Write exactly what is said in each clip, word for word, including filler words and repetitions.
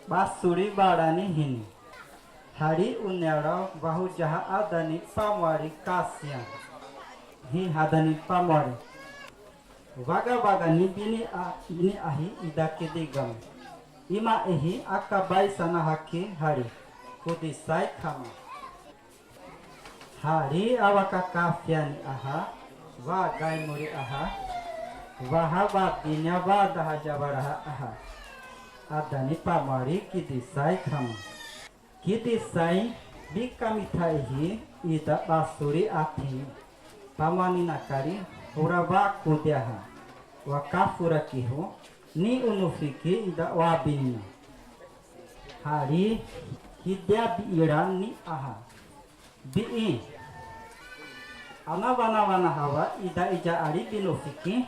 Basuri barani hini. Hari unyara vahu jaha adani pamwari kasian. Hi hadani pamwari. Vaga vaga ni bini a, bini ahi ida kidigam. Ima ihi aka bai sana haki hari. Kudisai kama. Hari awa kakafian aha, vagai muri aha, vaha vadinya vadaha jabaraha aha. Adani pamwari kidisai kama. Kidisai bikami thaihi ida basuri athini. Pamwani nakari hura vakudiaha. Wakafura kihu ni unufiki ida wabinina. Hari hidia biiran ni aha. Bii. Ana vana vana hawa ida ija ari binufiki.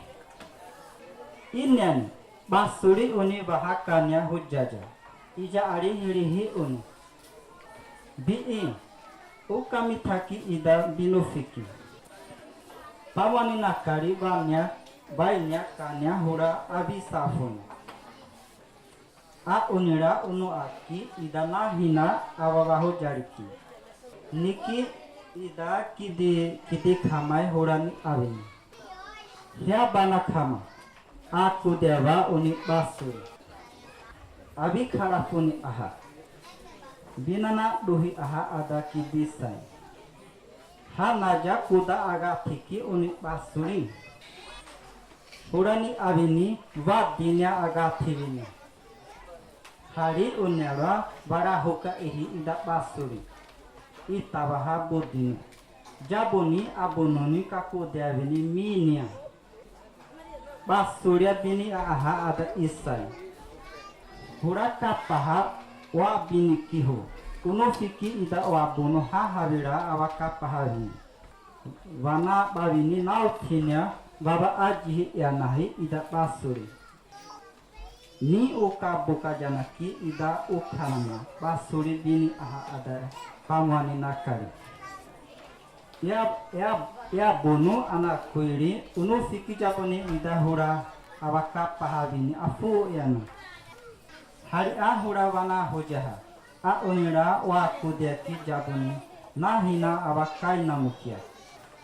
Inen basuri uni vahakania hujaja. Ija ari hirihi uni. Bii. Ukami thaki ida binufiki. Pamwani nakari vania, vainia kania hura abi safun. A unira unu aki ida nahina awa vahu jariki. Niki ida kidi kidi khamai hurani awini. Hia bana khama. Aku dewa uni basuri. Abi kharapuni aha. Binana duhi aha ada kidisai. Hanaja kuda aga thiki uni basuri. Hurani awini vadinya aga thiwini. Hari unyara varahuka ihi ida basuri. Itabaha budini. Jabuni abununi kakudiawini minia. Basuria bini aha ada isai. Hura kapaha wa bini kihu. Unufiki ida wa bunu ha hawira awa kapaha wini. Wana bawini nau thinia baba ajihi ianahi ida basuri. Ni uka buka janaki ida ukhanama basuri bini aha ada pamwani nakari. Ia, ia, ia bunu ana kuiri unu siki jabuni ida hura awa kapaha bini afu iana. Hari a hura wana hujaha. A unira wa kudiaki jabuni nahina awa kaina mukia.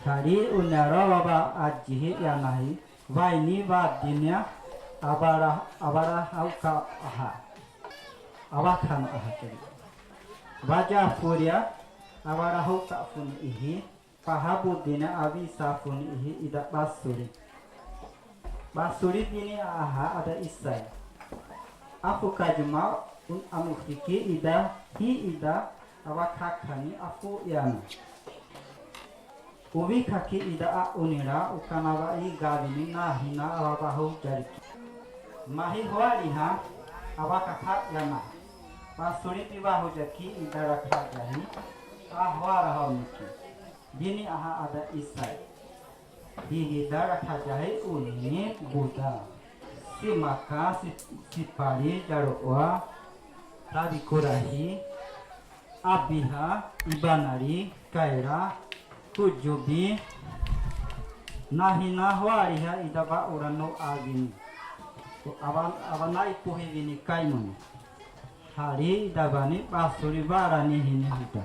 Hari unira wa ba ajihi ianahi. Vaini vadinia abara abara hauka aha. Awakan aha keri. Baja furia abara hauka funi ihi pahabu dinia abisa funi ihi ida basuri. Basuri bini aha ada isai. Afu kajuma un amu fiki ida hi ida awakakani afu iana. Uwi kaki ida a unira ukana wa i gabini nahina awa bahu jariki. Mahi hua liha awa kaka yana. Pasuri pi bahu jaki ida rakha jahi. A hua raha miki. Bini aha ada isai. Hi ida rakha jahi uni buda. Si maka si, si pari jaru wa. Rabi kurahi. Abiha, ibanari, kaira, kujubi, nahina huariha idaba urano agini. Awan, awanai puhi wini kaimun. Hari idabani basuri barani hini hita.